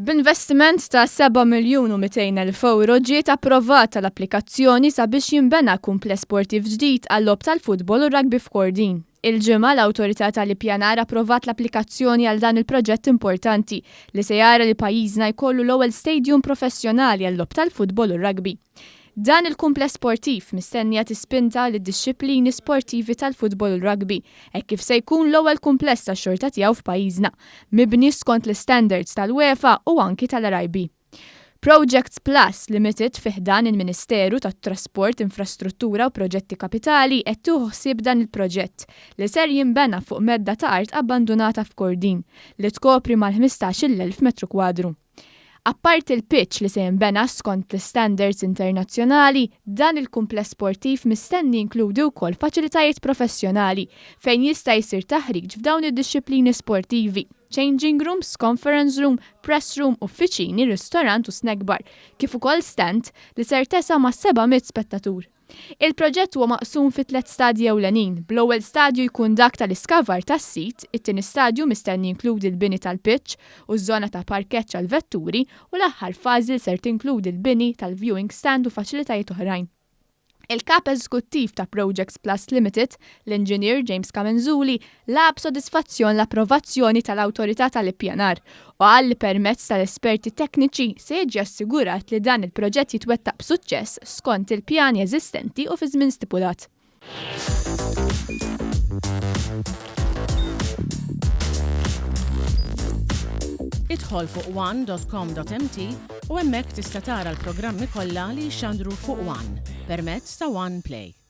B'investiment ta' 7 miljun u 200 elf ewro ġiet approvata l-applikazzjoni sabiex jinbena kumpless sportiv ġdid għal-logħob tal-futbol u r-rugby f'Kordin. Il-Ġimgħa l-Awtorità tal-Ippjanar approvat l-applikazzjoni għal dan il-proġett importanti li se jara li pajjiżna jkollu l-ewwel stadium professjonali għal-logħob tal-futbol u r-rugby. Dan il-kumpless sportiv mistenni jagħti spinta lid-dixxiplini sportivi tal-futbol u l-rugby hekk kif se jkun l-ewwel kumpless tax-xorta tiegħu f'pajjiżna, mibni skont l-istandards tal-UEFA u anki tal-RIB. Projects Plus Limited fi ħdan il-Ministeru tat-Trasport, Infrastruttura u Proġetti Kapitali qed tieħu ħsieb dan il-proġett li ser jinbena fuq medda ta' art abbandunata f'Kordin li tkopri mal-15-il elf metru kwadru. Apparti l-pitch li se jinbena skont l-istandards internazzjonali, dan il-kumpless sportiv mistenni jinkludi wkoll faċilitajiet professjonali fejn jista' jsir taħriġ f'dawn id-dixxiplini sportivi, changing rooms, conference room, press room, uffiċini, ristorant u snack bar, kif ukoll stand li ser tesa' ma' 700 spettatur. Il-proġett huwa maqsum fi tliet stadji ewlenin, bl-ewwel stadju jkun dak tal-iskavar tas-sit, it-tieni stadju mistenni jinkludi l-bini tal-pitch u ż-żona ta' parkeġġ għall-vetturi u l-aħħar fażi li ser tinkludi l-bini tal-viewing stand u faċilitajiet oħrajn. Il-Kap Eżekuttiv ta' Projects Plus Limited, l-Inġinier James Camenzuli, laqa' b'sodisfazzjon l-approvazzjoni tal-Awtorità tal-Ippjanar u qal li permezz tal-esperti tekniċi se jiġi assigurat li dan il-proġett jitwettaq b'suċċess skont il-pjani eżistenti u fiż-żmien stipulat. Idħol fuq one.com.mt u hemmhekk tista' tara l-programmi kollha li jixxandru fuq One permezz ta' One Play.